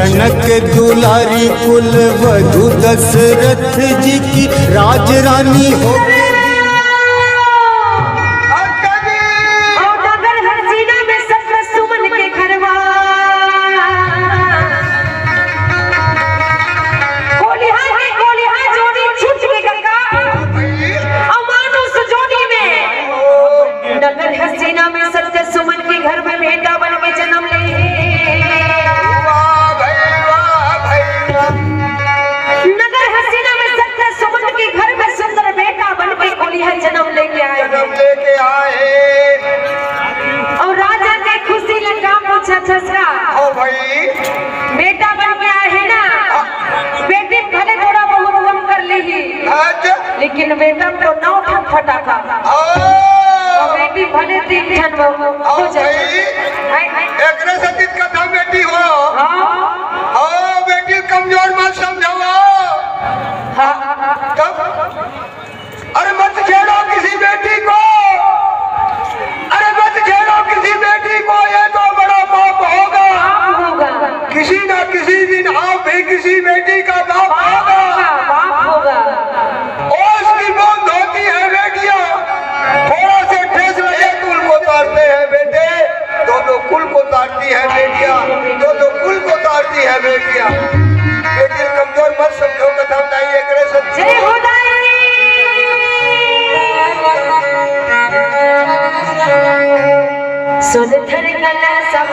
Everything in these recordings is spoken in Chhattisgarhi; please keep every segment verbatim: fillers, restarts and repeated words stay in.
जनक दुलारी कुल वधु दशरथ जी की राज रानी हो। और डगर हसीना में सत्य सुमन के घरवा। कोलिहा के कोलिहा जोड़ी छूट के गंगा। और मानुष जोड़ी में नगर हसीना में सत्य सुमन के घर में बेटा बन के जन्म ले। वाह भाई, वाह भाई, वाह। नगर हसीना में सत्य सुमन के घर में सुंदर बेटा बन के कोलिहा जन्म लेके आए। जन्म लेके आए। और राजा के खुशी ले का पूछा छसका। ओ भाई। बेटा बन के आए है ना, बेटी भले थोड़ा बहुत कम कर ली। अच्छा। लेकिन बेटा तो नौ ठन फटाका। ओ। और बेटी भले तीन ठन हो, हो जाए। भाई, हैं? एकरे से कित कथा बेटी हो। हाँ। ओ, बेटी कमजोर मत समझो। हाँ। तब, अरे मत छेड़ो किसी बेटी को, अरे मत छेड़ो किसी बेटी को, ये तो बड़ा पाप होगा। पाप होगा। किसी ना किसी दिन आप भी किसी बेटी का बाप होगा। होगा, पाप होगा। ओस की बूंद होती है बेटियां, थोड़ा से ठेस लगे कुल को तारते हैं बेटे, दोनों कुल को तारती है बेटियां, दोनों कुल को तारती है बेटियां। बेटी कमजोर मत समझो, कथा बताइए करे सच। जय हो दाई। सुन थर कला सब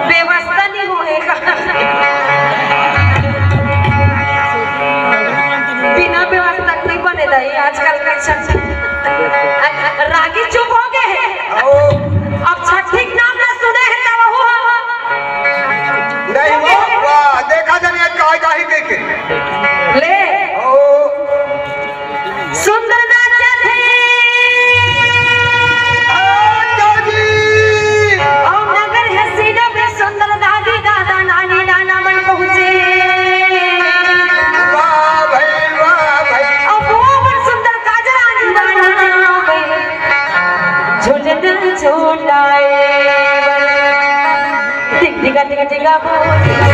व्यवस्था नहीं होएगा। बिना व्यवस्था नहीं बने दाई, आजकल के छठ-, रागी चुप हो गए हैं। अब छठी के नाम ना सुने हैं तब वो नहीं हो। वाह, देखा जाने आज काय गाही के के। ले। ओ। सुंदर नाचे थे। आ, दादी। और नगर हसीना में सुंदर दादी, दादा, नानी, नाना मन पहुंचे। वाह भाई, वाह भाई। और वो मन सुंदर काजरानी, रानी, रानी हो गई। झुलना झुलाए। टिक टिका, टिक टिका बोल।